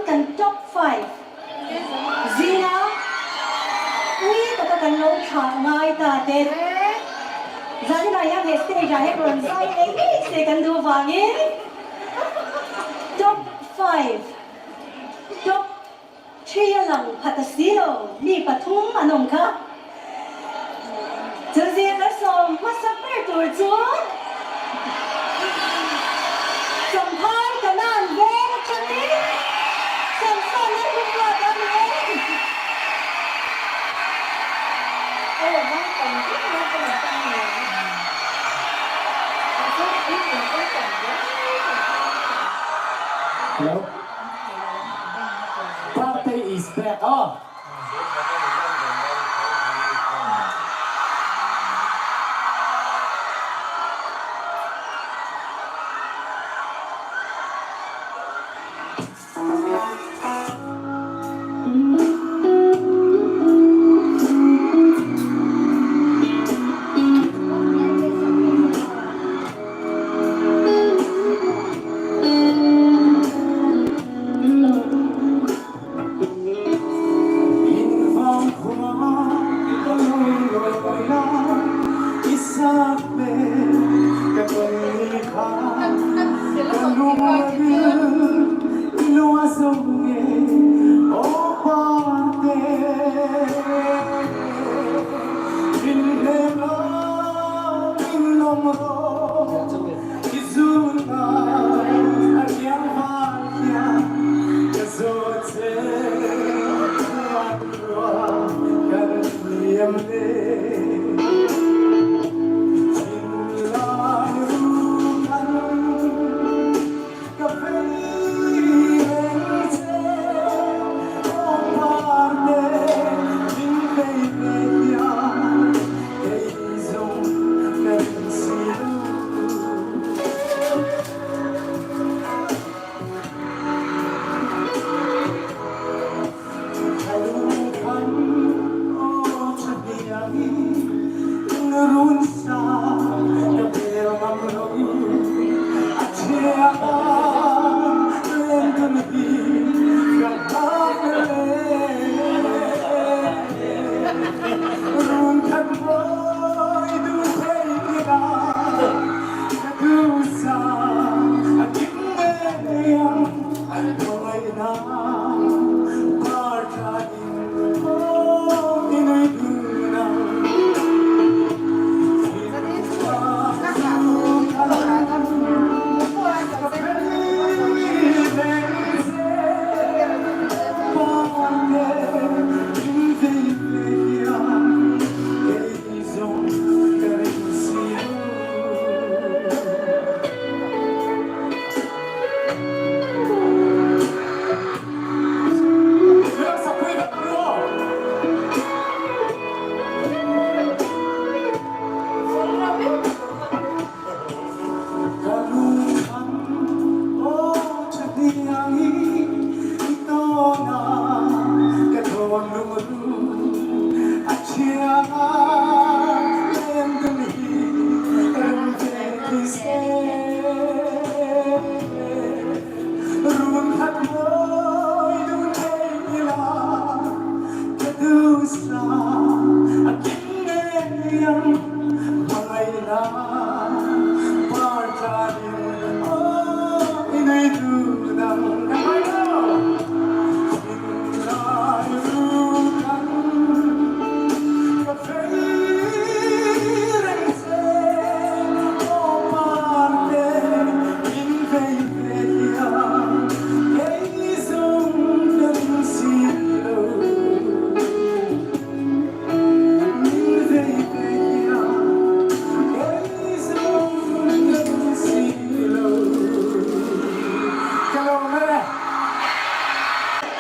kan top five zinga ui taka kan lo thlah ngai ta te. Zaninah hian he stage ah hian rawn zai leh ngei se kan duh avangin top five, top three a lang phat a si lo, mi pathum an awm kha. Chu zing kan sawm hmasa ber tur chu Champhai Kanan veng atangin Samson a hlu ruat a ni e. Hello. Partey is back aw.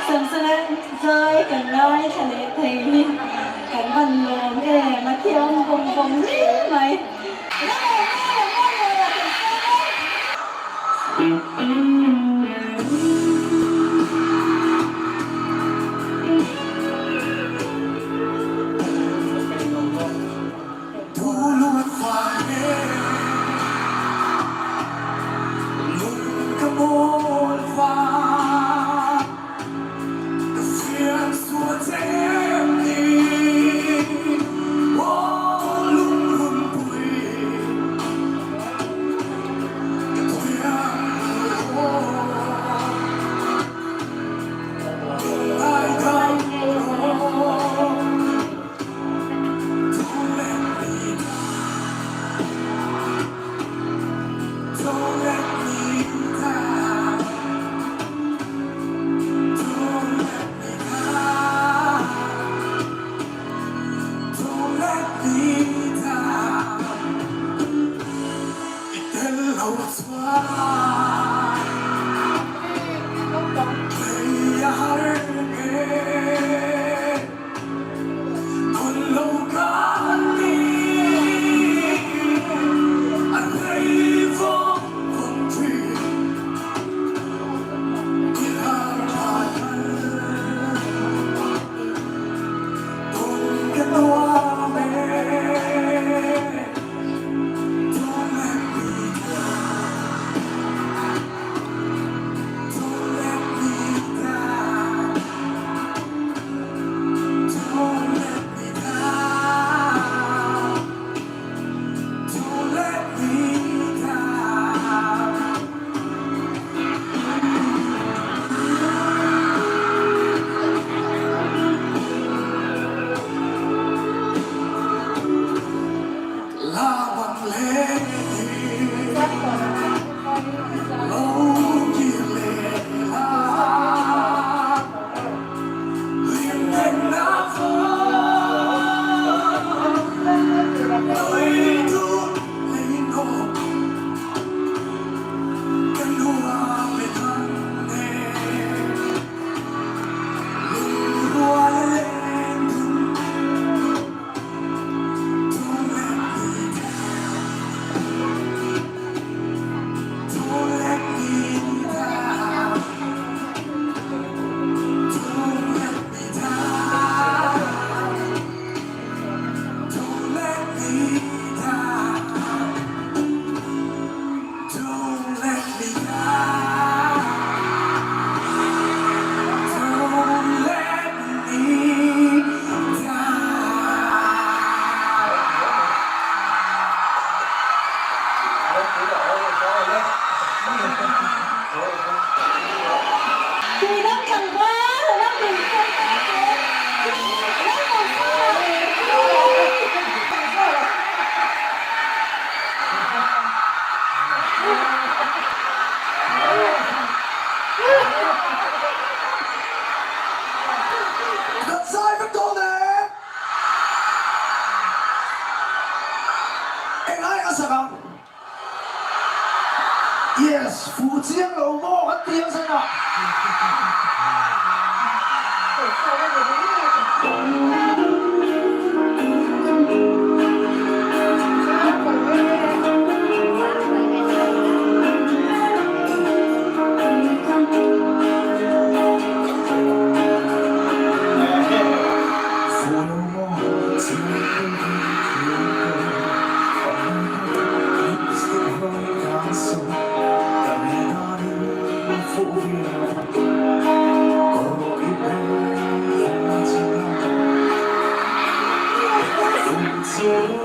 Samsona zai kan ngaithla leh thei hi kan van lawm em a thiam vawng vawng hle mai. Kan zai vek dawn e! Engai a sak ang? Yes, fuh chiang lo maw kan ti ang zen ah. Fuh lo maw chiang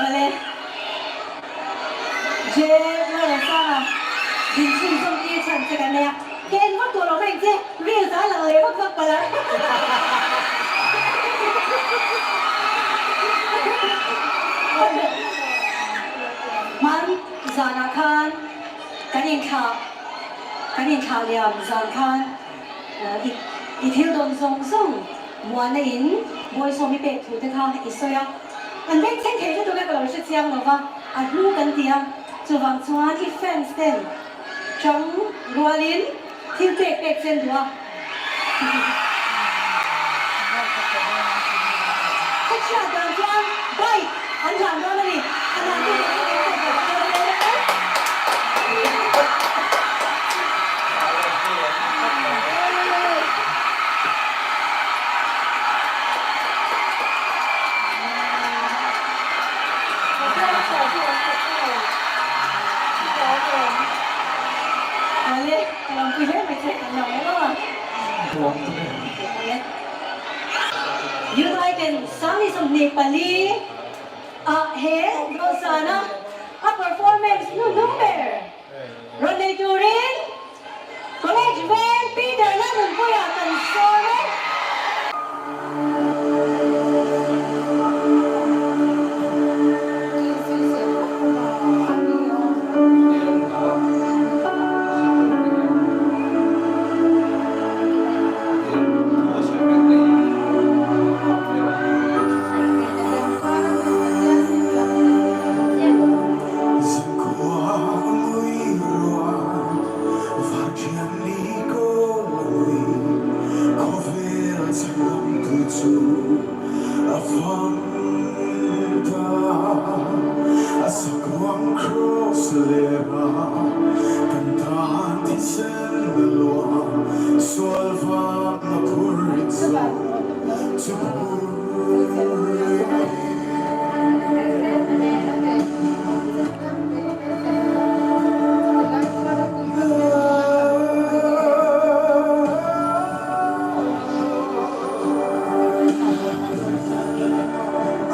Awle. J-Lalremsanga din chhunzawm tir chhan che kan nei a, ka en vak tawh lo mai ang che, reels ah a lang leh vak vak palh a. Hman zanah khan kan inthlah kan inthlah liam zan khan i i thil dawn zawng zawng muana in bawisawm i pek thu te kha i sawi a. An beng thleng thei lutuk e ka lo hre chiang lo va, a hlu kan ti a, chuvang chuan i fans ten chang rualin thil pek pek chen duh a. Ka chhiat dan chuan bike an hlan dawn a ni, a hlan tu tur chu min pek lo dawn e. Awle, ka lo pui hle mai che, kan lo em a. Awle. Youth Icon 2024 ah he dawhsana. lera kan tan thisen a luah sual vang a phur zo chu phur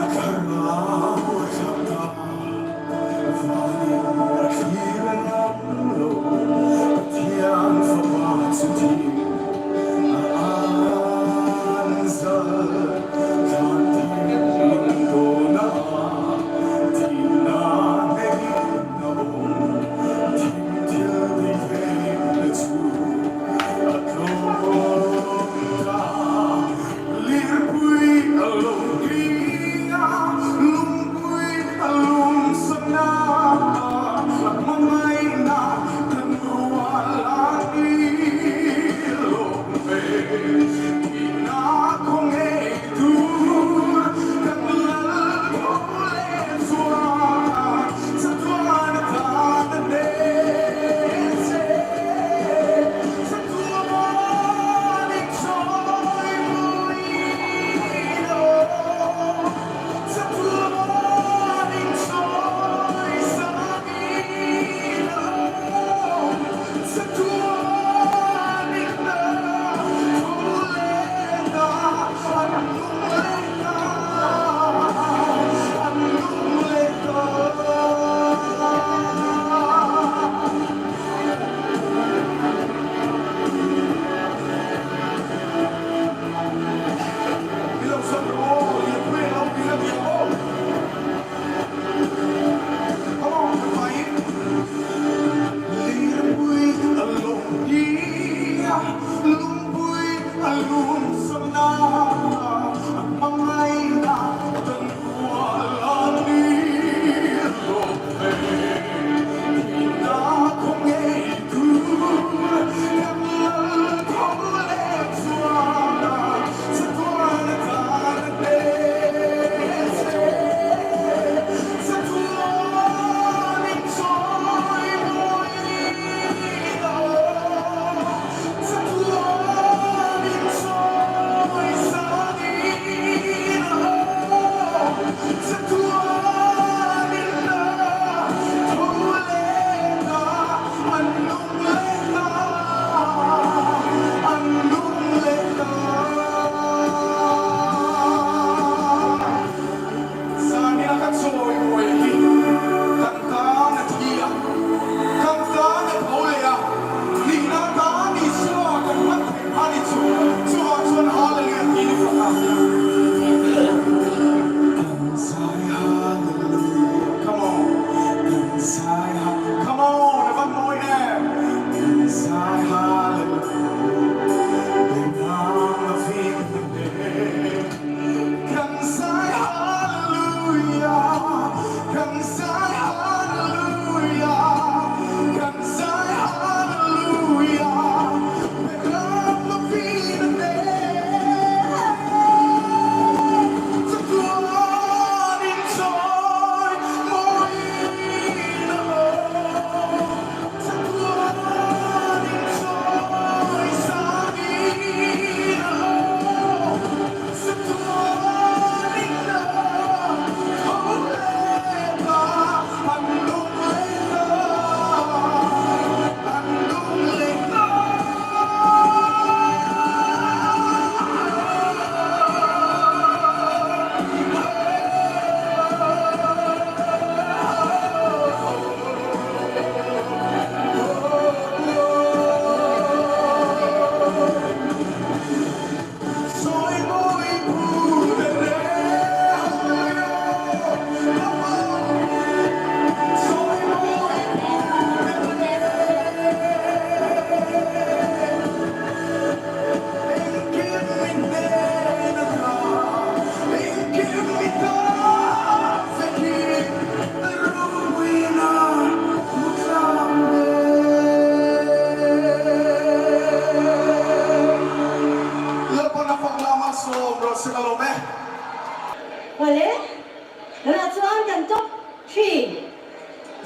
A thlarau a thlak ta, vanin a thlir ngam lo, Pathian fapa chu thim a an zal, thlan thim in dawn a, thihna hnehin a awm, thim thil ti theihna chu a tlawm ta. Lirpui a lo tling a, lungpui a lung sak na.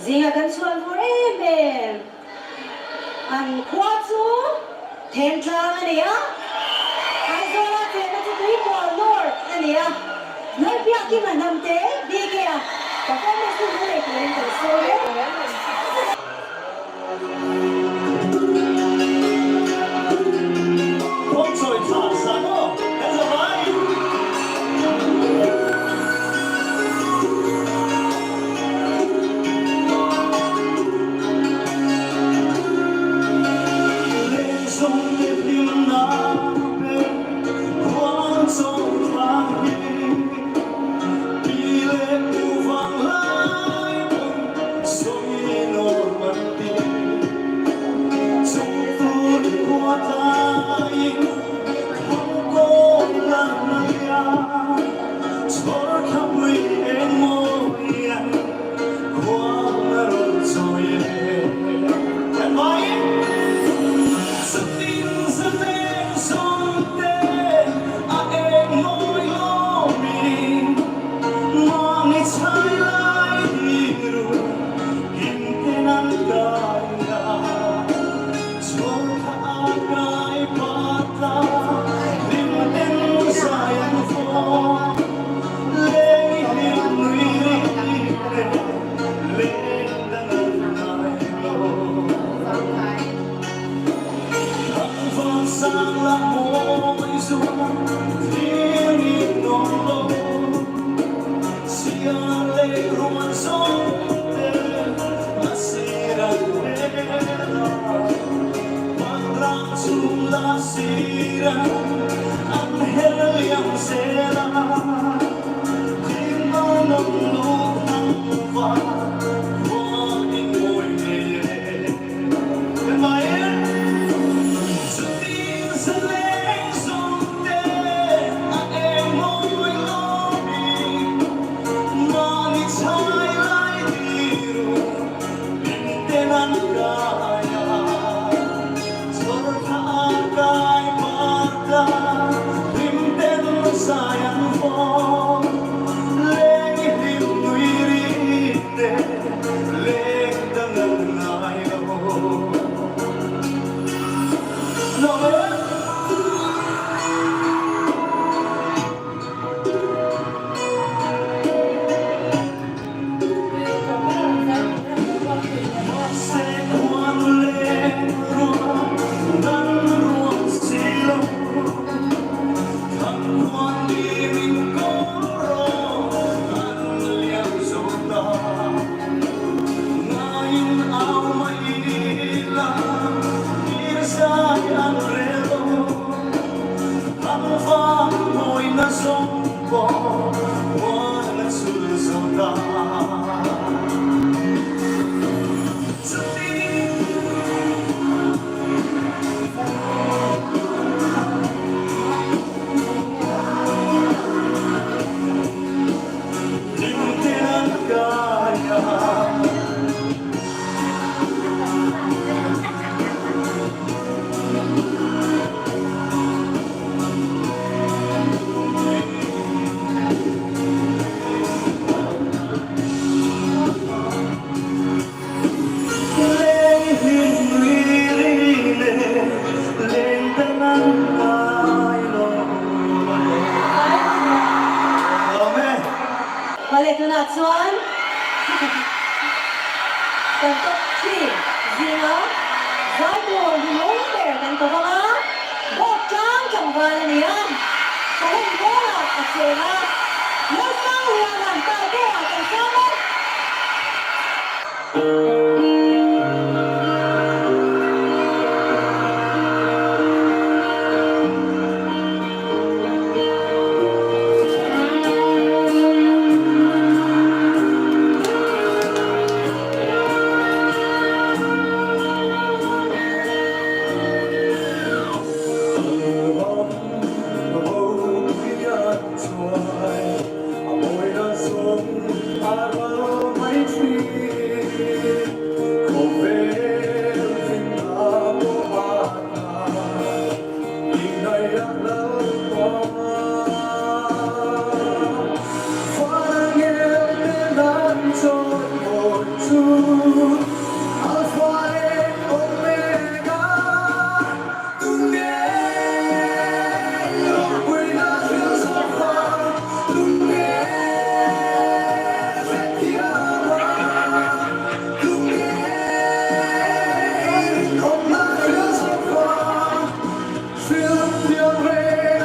Zinga kan chhuan vur em em. An khua chu Thentlang a ni a, Aizawla chenna chu Tuipual North a ni a. Lalbiakima hnamte BK-a performance chu hmu leh turin kan sawi e. Kawngchawi tha sa maw kan za vai. Lengzawng te hlimna pe khuan chaw thlang hi pi leh pu vang lai pawn sawi nuam an ti. Chung tur khua tlaiin thang kawn lan a nia, chhawr thlapui eng mawian khuang a rawn chawi e. Kan vaiin chutin zaleng zawng te a eng mawi lawmin mahni chhai lai diru Kimten an kai a, chhawrthla a kai patla, hlimten zai an fawm. Leng i hlim nui ri te, leng dang an ngai lo. Thangvan sang la mawi zuam, thlir i nuam lo. Siar leh ruan zawng te a sir an hel a, Vanram chung la sir an hel liam zel a, Thim a nawm lut ang va, khua in mawi ngei e. Kan vai e. Chutin zaleng zawng te a eng mawi lawmi, mahni chhai lai diru hlimten an kai a, chhawrthla a kai parta hlimten zai an vawm, leng i hlim nui ri te leng dang an ngai lo. Ngaiin au mai ila Tirsai an rel lo Thang vang mawina zawng pawh Huan a chul zo ta Chutin Hlimten an kai a. Leng hlim nui ri leh leng dan an ngai lo. Amen. Mawle tunah chuan kan top three zinga zai tur rinawm ber kan ko vang a, bawk tlang tlangval a ni a, Salem Mall-ah a cheng a, Lalsangliana'n Taite-ah kan siam a. A mawi na zawng a ral mai thin. Alpha leh Omega Tunge ropuina thil zawk a Tunge hrethiam a Tunge rinawmna thil zawk a Thil thiam reng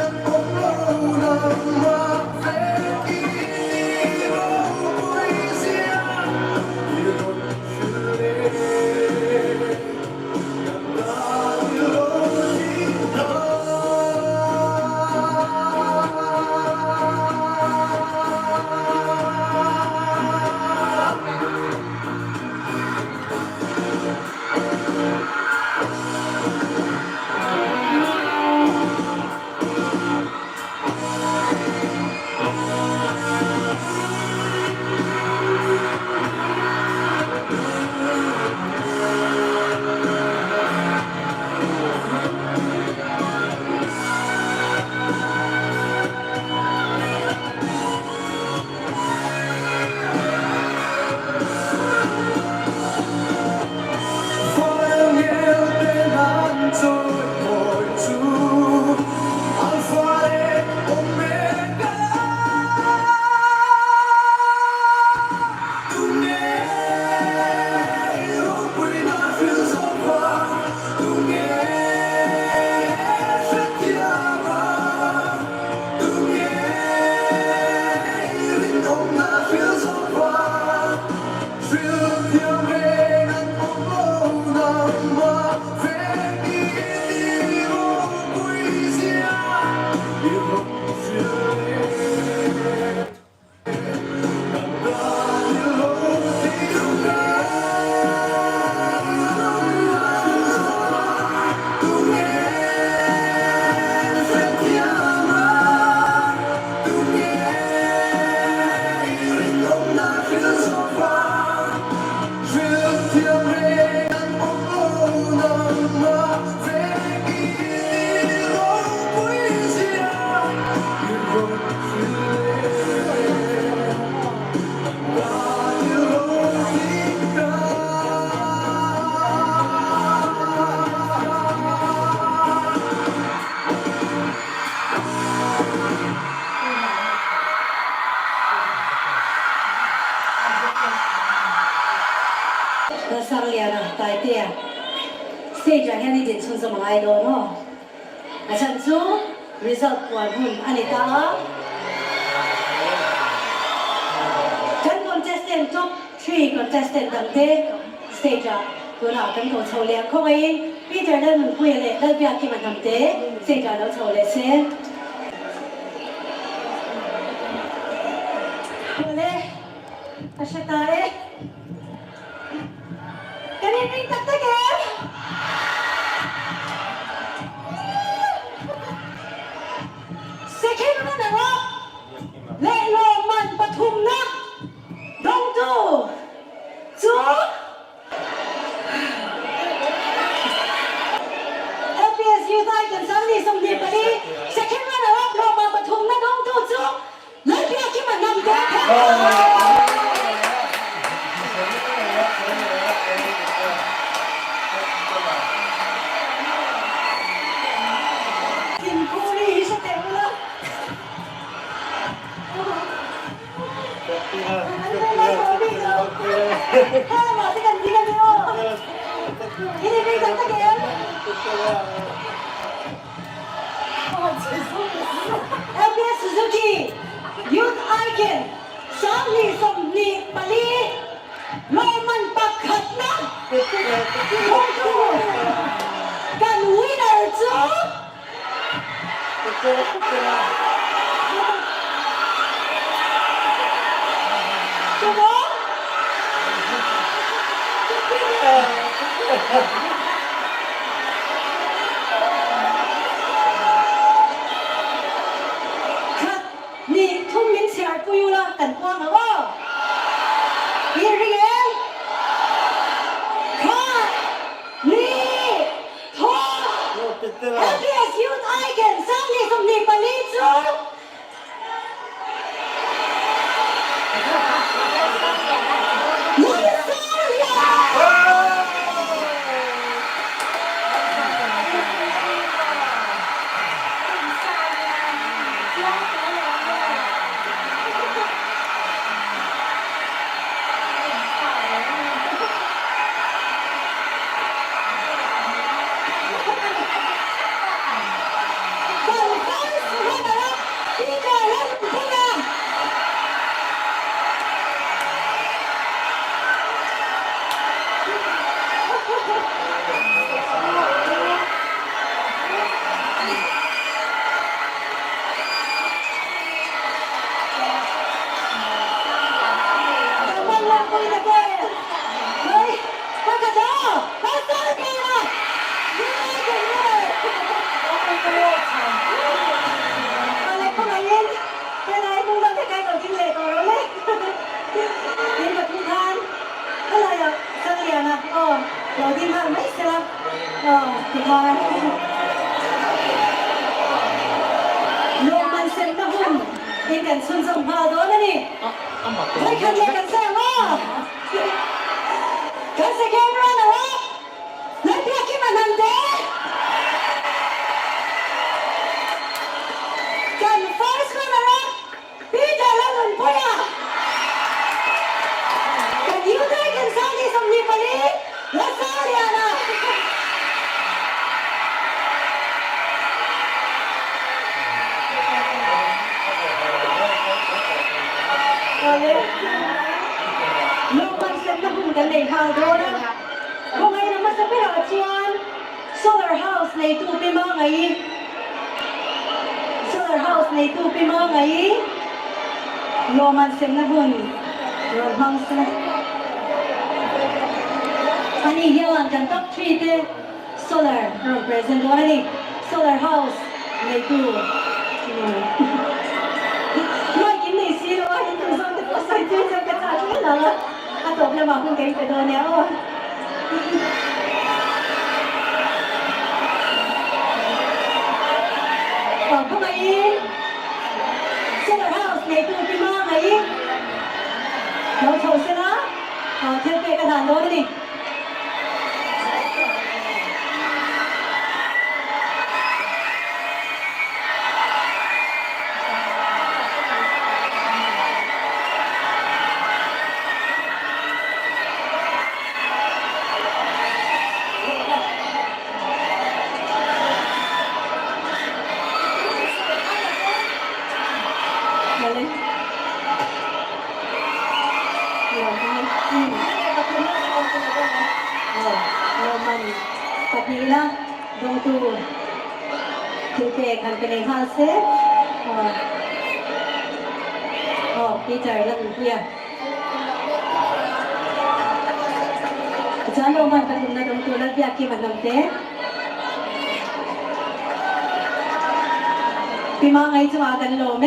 an awm lo nangmah vek i ni ropui zia i rawn hrilh e kan tan i lo thik ka. Lalsangliana, Taitea, stage ah hian i din chhunzawm a ngai dawn aw. A chhan chu result puan hun a ni ta a. Kan contestant top three contestant dangte stage ah tunah kan ko chho leh ang khawngaihin Peter Lalnunpuia leh Lalbiakkima hnamte stage ah lo chho leh se. Awle, a hre ta e. Kan inring tak tak em? Second runner up leh lawmman pathumna dawngtu chu LPS Youth Icon 24 second runner up lawmman pathumna dawngtu chu Lalbiakima Hnamte Phel. Thawktu kan winner chu Tumaw? Khat Nih thum min chhiar pui ula kan puang ang aw. Hi ring em? Khat, nih, thum! LPS Youth Icon 2024 chu Lalsanglia! Kan first runner up Peter Rampunga. Kan hman lak pui ta ke. Hei, ka ka da, ka sar ke a. Ngai ka nge. Alek ka ngaiin, helai hmun dang te kai lo ding leh tawh rawh le. Tin ka thu khan, helai ah Sangliana aw lo ding nghal mai sela aw tikhan. Lawmman semna hun in kan chhunzawm nghal dawn a ni. Vawikhat leh kan sawi ang aw. Kan second runner up Lalbiakima Hnamte. Kan first runner up Peter Lalnunpuia. Kan Youth Icon 2024 Lasaliana. Awle. Lawmman semna hun kan nei nghal dawn a. Khawngaihna hmasa berah chuan Solar House neitu pi Mangai, Solar House neitu pi Mangai lawmman semna hun rawn hmang se. Ani hian kan top tree te Solar rawn present dawn a ni. Solar House neitu Mic in nei si lo a, in duh zawng te pawh sawi tir chuan ka chah tlem ang a, a tawp lamah hun ka inpe dawn nia aw. Aw khawngaihin Solar House neitu pi Mangai lo chho sela, aw thil pek a hlan dawn a ni. Lawmman pahnihna dawngtu thilpek han pe leh nghal se. Aw Peter Lalnunpuia. Tichuan lawmman pathumna dawngtu Lalbiakkima Hnamte. Pi Mangai chungah kan lawm e.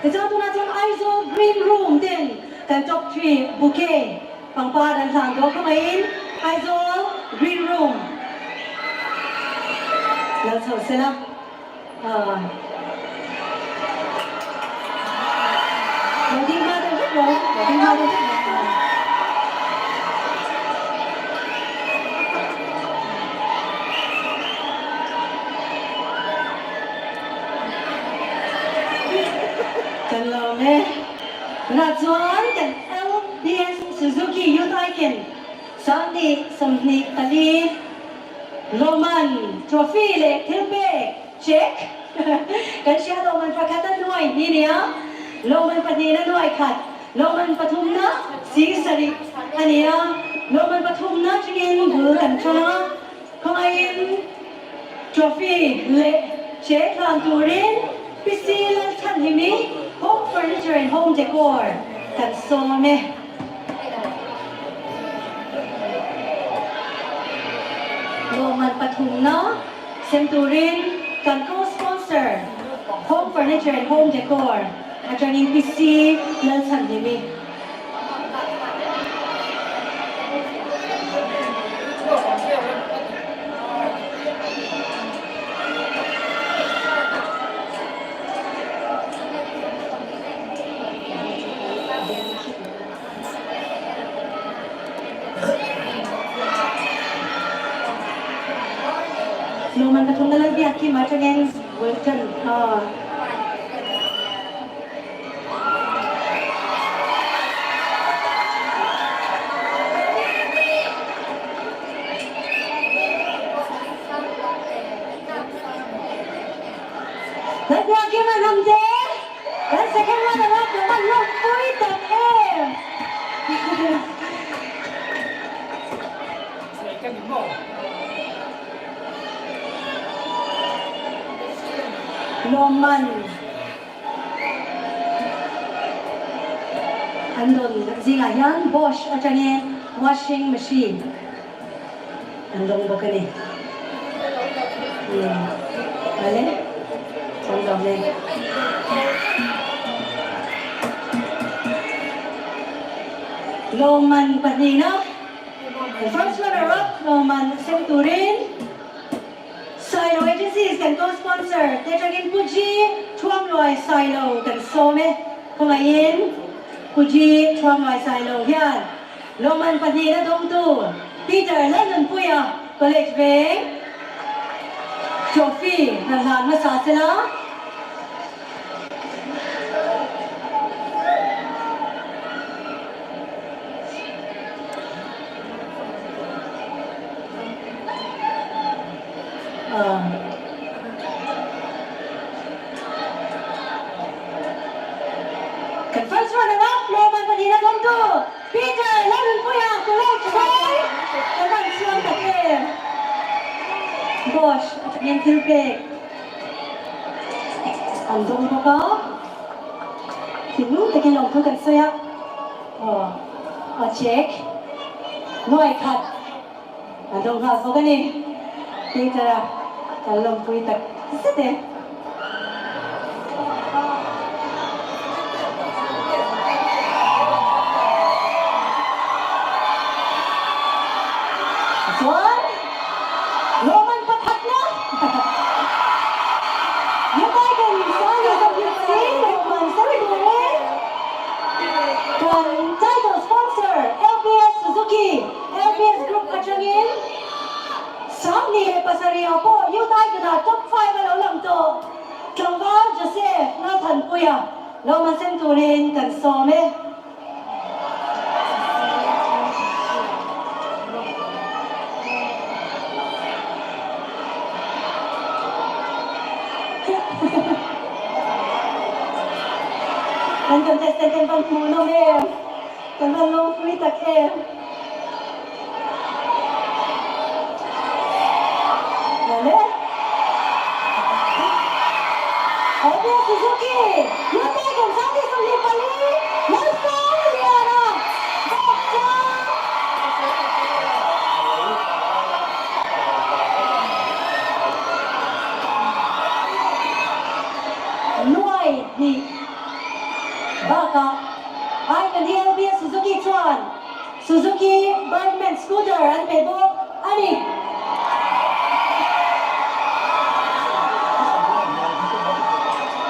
Tichuan tunah chuan Aizawl Green Room ten kan top tree bouquet pangpar an hlan tawh khawngaihin Aizawl Green Room lo chho sela aw lo ding hma deuh vek lo lo ding hma deuh vek lo aw. Kan lawm e. Tunah chuan kan LBS Suzuki Youth Icon 2024 lawmman trophy leh thil pek, check, kan hria lawmman pakhat a nuai hnih nia, lawmman pahnihna nuai khat, lawmman pathumna 7000 a ni a. Lawmman pathumna tangin bul kan tan a, khawngaihin trophy leh che hlan turin PC Lalchhanhimi, Home Furniture and Home Decor kan sawm e. Lawmman pathumna sem turin kan co-sponsor Home Furniture and Home Decor atangin PC Lalchhanhimi. Lawmman pathumna Lalbiakkima atangin Wilton a. Lalbiakkima Hnamte, kan second runner up lo hman lawmpui tak em! Lawmman An rawn zingah hian Bosch atangin washing machine an dawng bawk a ni. Umm ale an dawng e. Lawmman pahnihna the first runner up lawmman sem turin Sailo Agencies kan co-sponsor te atangin Pu G Thuamluai Sailo kan sawm e. Khawngaihin Pu G Thuamluai Sailo hian lawmman pahnihna dawngtu Peter Lalnunpuia College Veng Trophy hna hlan hmasa sela. Kan first runner up Lawman pahnihna dawngtu Peter Lalnunpuia College Vai kan rawn chhuang tak em. Bosch atangin thil pek an dawng bawk a, thinlung takin lawmthu kan sawi a, aw a check nuai khat. A dawng nghal bawk a ni. Peter-a kan lawmpui tak zet e. Chuan Roman pakhatna United Sani Sawhnih si Roman sawi turin kan title sponsor LPS Suzuki LPS Group atangin 27 pawh Youth Icon-ah top 5 a lo lang tawh. Tlangval Joseph Lalthanpuia lawmman sem turin kan sawm e. Kan contestant kan van hmuhnawm em? Kan van lawmpui tak em? Lale. Abe Suzuki, Hyundai kan 124 Lalsangliana bawk cha. Nuai hnih bakah ai kan hi LBS Suzuki chuan Suzuki Burgman Scooter an pe bawk a ni.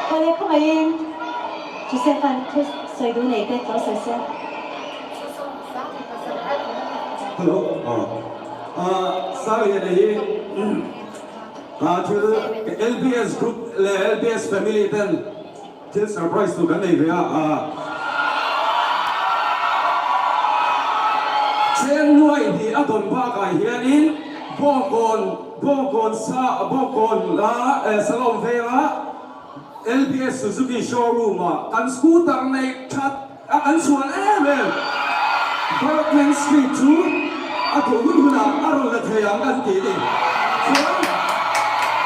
Pawle khawngaihin Joseph-a'n thu sawi duh nei te tlo sawi se. Hello. Sangliana hi thil LBS group leh LBS family ten Thil surprise tur kan nei ve a, Cheng nuai hnih a dawn bakah hianin Bawngkawn Bawngkawn sa Bawngkawn a Salawm venga LBS Suzuki showroom ah kan scooter neih that a kan chhuan em em Bergman Street chu. a duh hun hunah a rawn la thei ang kan ti ni.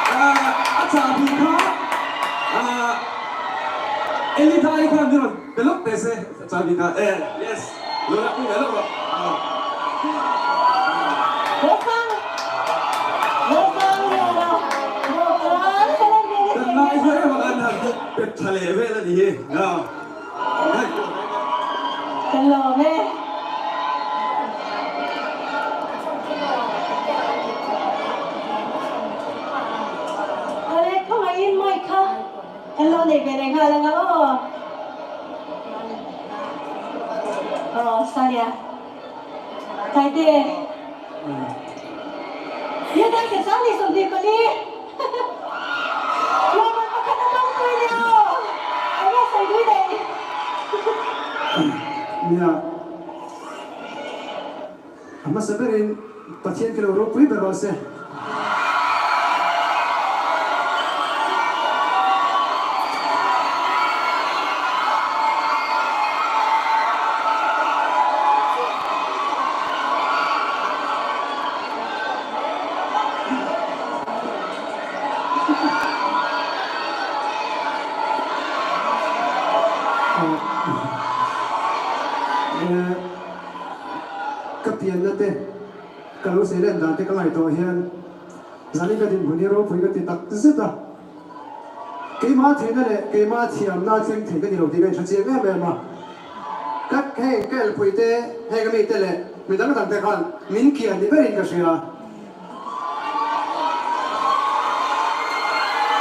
Chuan a chahbi kha Elita-i khan min rawn pe lawk teh se, a chahbi kha e, yes, lo la pui ve lawk rawh. Kan ngai hle em a kan han pet tha leh vel a ni hi. Kan lawm e. Awle khawngaihin mic kha kan lo nei ve leh nghal anga aw. Aw Sania. Taite. Ye Taite Sani 24. Lawmman pakhat a dawng tui nia aw. Enge sawi tui nei. Nia. A hmasa berin Pathian khi lo ropui ber rawh se. Ka pianna te, ka lo sei len dan te ka ngaihtuah hian zanin ka dinhmun hi ropui ka ti tak zet a. Keimah theihna leh keimah thiamna thleng thei ka ni lo tih ka inhre chiang em em a. Ka heng ka elpui te, heng ami te leh mi dang dang te khan min kian ni berin ka hria.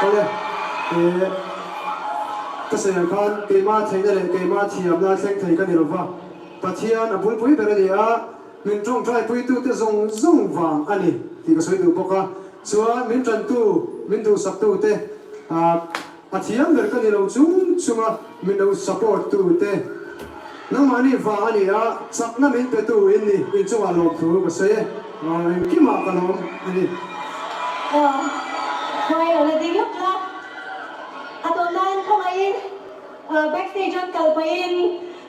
Awle, eh, ka sawi ang khan keimah theihna leh keimah thiamna thleng thei ka ni lo va, Pathian a bulpui ber a ni a, min tawngtaipuitute zawng zawng vang a ni tih ka sawi duh bawk a. Chuan min tantu, min duhsaktute, ah, A thiam ber ka ni lo chung chunga min lo support tu te nangmahni vang a ni a, chakna min pe tu in ni, in chungah lawmthu ka sawi e, engkimah ka lawm a ni. Aw, khuai lo la ding lawk la, a tawh nan khawngaihin backstage an kal pahin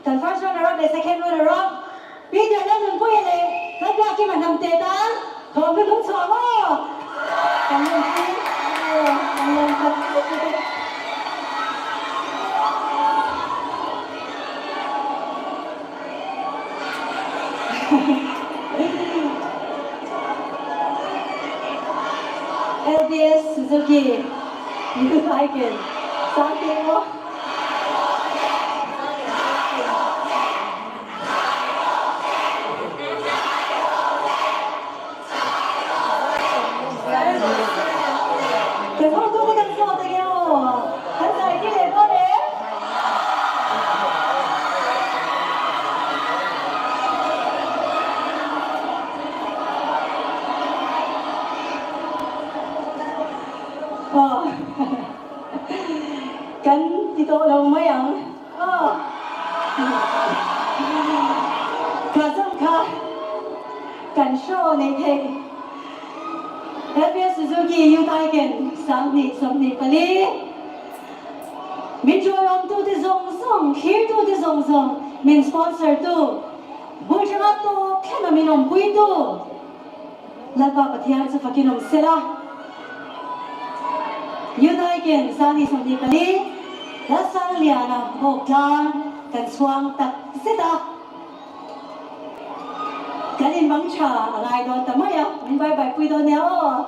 kan first runner up leh second runner up Peter Lalnunpuia leh Lalbiakima hnamte tan thawmhnaw hnung chhuah maw? Kan lawm pui aw, kan lawm tak zet zet e. LBS Suzuki Youth Icon Sangte maw? Kan hotu te kan zawt enge aw? Kan zai ki leh dawn em? Aw kan ti tawh lo mai ang. Aw. Ka zawng kha kan show nei thei. LBS Suzuki Youth Icon 20 24. Min ṭawlawm tute zawng zawng, thlir tute zawng zawng, min sponsor tu, bul ṭanga tawp thleng a min awmpui tu Lalpa Pathian chu fakin awm sela. Youth Icon 2024 Lalsangliana Bawktlang kan chhuang tak zet a. Kan inmang tha a ngai dawn ta mai a, min bye bye pui dawn nia aw.